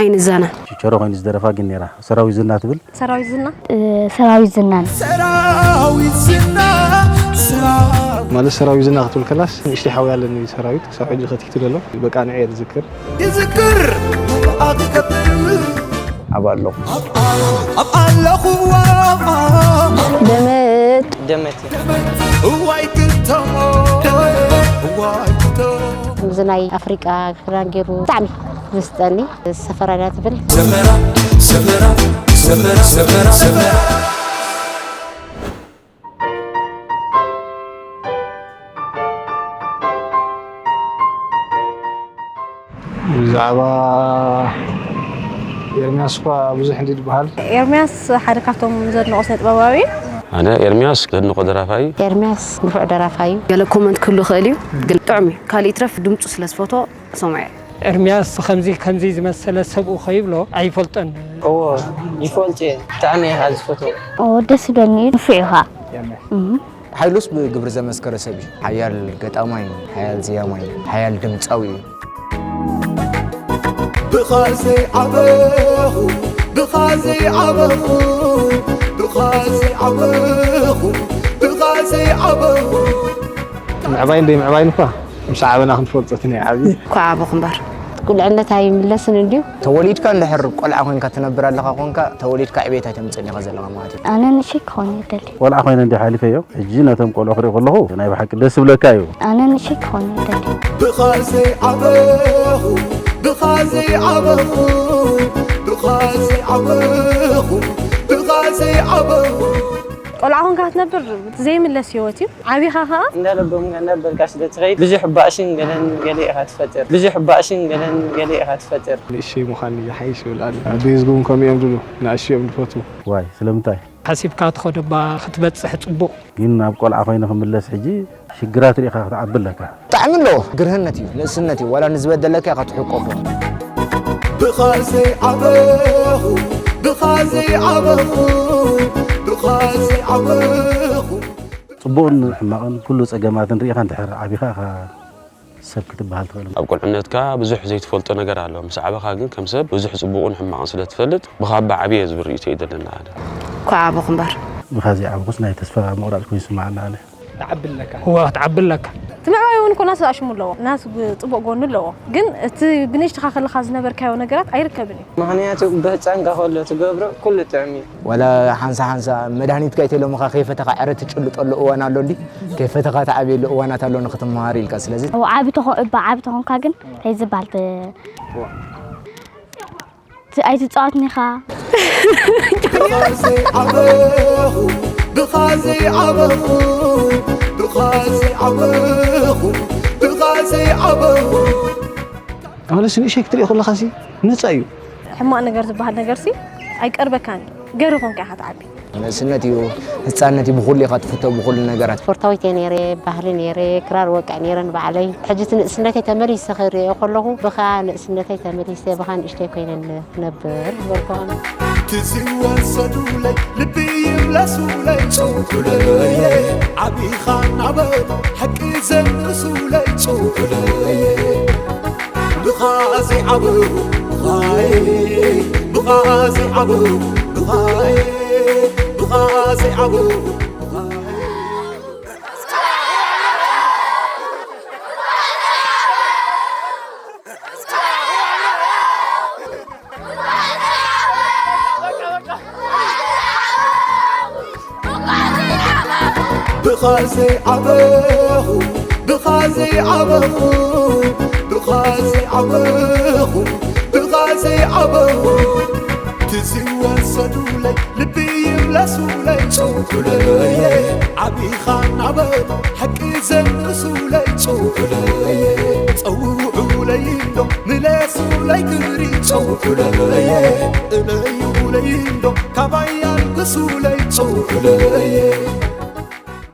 ኣይንዛናን። ችቸሮ ኮይኑ ዝደረፋ ግን ነይራ ሰራዊት ዝና ትብል። ሰራዊት ዝና ሰራዊት ዝናን ሰራዊት ዝና ሰራዊት ማለት ሰራዊት ዝና ክትብል ከላስ ንእሽተይ ሓውያ ኣለኒ ሰራዊት ክሳብ ሕጂ ከቲቱ ዘሎ በቃ ንዕየ ዝዝክር ይዝክር ኣትከብር ኣብ ኣለኹ ኣብ ኣለኹዋ ደመት ደመት እዋይ ክተሞ እዋይ ክተሞ ከምዚ ናይ ኣፍሪቃ ክዳን ገይሩ ብጣዕሚ ዝስጠኒ ሰፈራ ዳ ትብል ሰፈራ ሰፈራ ሰፈራ ሰፈራ ሰፈራ ብዛዕባ ኤርምያስ እኳ ብዙሕ እንዲ ዝበሃል ኤርምያስ ሓደ ካብቶም ዘድንቆ ስነ ጥበባዊ እዩ። ኣነ ኤርምያስ ዘድንቆ ደራፋይ ኤርምያስ ንፉዕ ደራፋይ እዩ። ገለ ኮመንት ክህሉ ይኽእል እዩ ግን ጥዑም እዩ። ካልእ ይትረፍ ድምፁ ስለ ዝፈትዎ ሰምዖ እየ። ኤርምያስ ከምዚ ከምዚ ዝመሰለ ሰብኡ ከይብሎ ኣይፈልጦን። እዎ ይፈልጦ እየ ብጣዕሚ እየ ከዓ ዝፈትዎ። ደስ ይብለኒ እዩ ንፉዕ እዩ ከዓ። ሓይሉስ ብግብሪ ዘመስከረ ሰብ እዩ። ሓያል ገጣማይ፣ ሓያል ዘያማይ፣ ሓያል ድምፃዊ እዩ። ብኻ ዘይዓበኹ ብኻ ዘይዓበኹ ብኻ ዘይዓበኹ ብኻ ዘይዓበኹ ምዕባይን ደይ ምዕባይን እኳ ምስ ዓበና ክንፈልጦ እቲ ናይ ዓብዪ ኳ ዓበኹ እምበር ቁልዕነት ኣይምለስን እንድዩ። ተወሊድካ እንድሕር ቆልዓ ኮይንካ ትነብር ኣለኻ ኮንካ ተወሊድካ ዕቤት ኣይተምፅእን ኢኻ ዘለኻ ማለት እዩ። ኣነ ንእሽተይ ክኾን እየ ደሊ። ቆልዓ ኮይነ እንዲ ሓሊፈዮ ሕጂ ነቶም ቆልዑ ክርኢ ከለኹ ናይ ብሓቂ ደስ ዝብለካ እዩ። ኣነ ንእሽተይ ክኾን እየ ደሊ። ብኻ ዘይዓበኹ ብኻ ዘይዓበኹ ብኻ ዘይዓበኹ ብኻ ዘይዓበኹ ቆልዓ ኾንካ ክትነብር ዘይምለስ ህይወት እዩ። ዓቢኻ ኸዓ እንዳለበምካ እንዳበልካ ስለ ትኸይድ ብዙሕ ባእስን ገለን ገለ ኢኻ ትፈጥር። ብዙሕ ባእስን ገለን ገለ ኢኻ ትፈጥር። ንእሽተይ ምዃን ይሓይሽ ይብል ኣሎ። ኣደይ ዝብም ከምኡ እዮም ዝብሉ። ንኣሽቱ እዮም ዝፈትዉ። ዋይ ስለምንታይ? ሓሲብካ ትኸዶ እባ ክትበጽሕ ጽቡቕ። ግን ናብ ቆልዓ ኮይነ ክምለስ ሕጂ ሽግራት ሪኢኻ ክትዓቢ ኣለካ። ጣዕሚ ኣለዎ። ግርህነት እዩ፣ ንእስነት እዩ። ዋላ ንዝበደለካ ኢኻ ትሕቆፎ። ብኻ ዘይዓበኹ ብኻ ዘይዓበኹ ብኻ ዘይዓበኹ ጽቡቕን ሕማቕን ኩሉ ጸገማትን ርኢኻ እንድሕር ዓቢኻ ኢኻ ሰብ ክትበሃል ትኽእል። ኣብ ቁልዕነትካ ብዙሕ ዘይትፈልጦ ነገር ኣሎ፣ ምስ ዓበኻ ግን ከም ሰብ ብዙሕ ጽቡቕን ሕማቕን ስለ ትፈልጥ ብኻባ ዓብየ ዝብል ርእይቶ እዩ ዘለና ኣነ። እኳ ዓበኹ እምበር። ብኻ ዘይዓበኹስ ናይ ተስፋ ምቑራጽ ኮይኑ ይስምዓኒ ኣነ። ክትዓቢ ኣለካ። እወ ክትዓቢ ኣለካ። እቲ ምዕባይ እውን እኮ ናስ ኣሽሙ ኣለዎ፣ ናስ ጽቡቕ ጎኑ ኣለዎ። ግን እቲ ብንእሽትኻ ከለኻ ዝነበርካዮ ነገራት ኣይርከብን እዩ። ምኽንያቱ ብህጻንካ ከሎ ትገብሮ ኩሉ ጥዑም እዩ። ዋላ ሓንሳ ሓንሳ መድሃኒትካ ኣይተሎምኻ ከይፈተኻ ዕረ ትጭልጠሉ እዋን ኣሎ እንዲ ከይፈተኻ ትዓብየሉ እዋናት ኣሎ ንክትመሃር ኢልካ ስለዚ ኣብ ዓቢ ተኾ እባ ዓቢ ተኾንካ ግን እንታይ ዝበሃል ት- ት- ኣይትጻወትኒ ኢኻ ብኻ ዘይዓበኹ ብኻ ዘይዓበኹ ብኻ ዘይዓበኹ ብኻ ዘይዓበኹ ኣነስ ንእሸይ ክትርኢ ከለኻሲ ነፃ እዩ። ሕማቕ ነገር ዝበሃል ነገርሲ ኣይቀርበካን እዩ። ገሪ ኮንካ ኢኻ ትዓቢ። ንእስነት እዩ፣ ህፃነት እዩ፣ ብኹሉ ኢኻ ትፍቶ ብኹሉ ነገራት። ስፖርታዊት እየ ነይረ፣ ባህሊ ነይረ፣ ክራር ወቅዕ ነይረ ንባዕለይ። ሕጂ እቲ ንእስነተይ ተመሊሰ ክርእዮ ከለኹ ብኻ ንእስነተይ ተመሊሰ ብኻ ንእሽተይ ኮይነ ክነብር ዝበልኩ። ትዝወሰዱለይ ልቢ ይምለሱለይ ጭውኩለየ ዓቢኻ ናበ ሓቂ ዘምሱለይ ጭውኩለየ ብኻ ዘይዓበኹ ብኻየ ብኻ ዘይዓበኹ ብኻየ ብኻ ዘይዓበኹ ብኻየ ብኻ ዘይዓበኹ ብኻ ዘይዓበኹ ብኻ ዘይዓበኹ ብኻ ዘይዓበኹ ትዝወሰዱለይ ልቢ ይምለሱለይ ጭውኩለየ ዓቢኻ ናበ ሓቂ ዘምሱለይ ጭውኩለየ ጸውዑለይ እንዶ ምለሱለይ ክብሪ ጭውኩለየ እለዩለይ እንዶ ካባይ ኣልግሱለይ ጭውኩለየ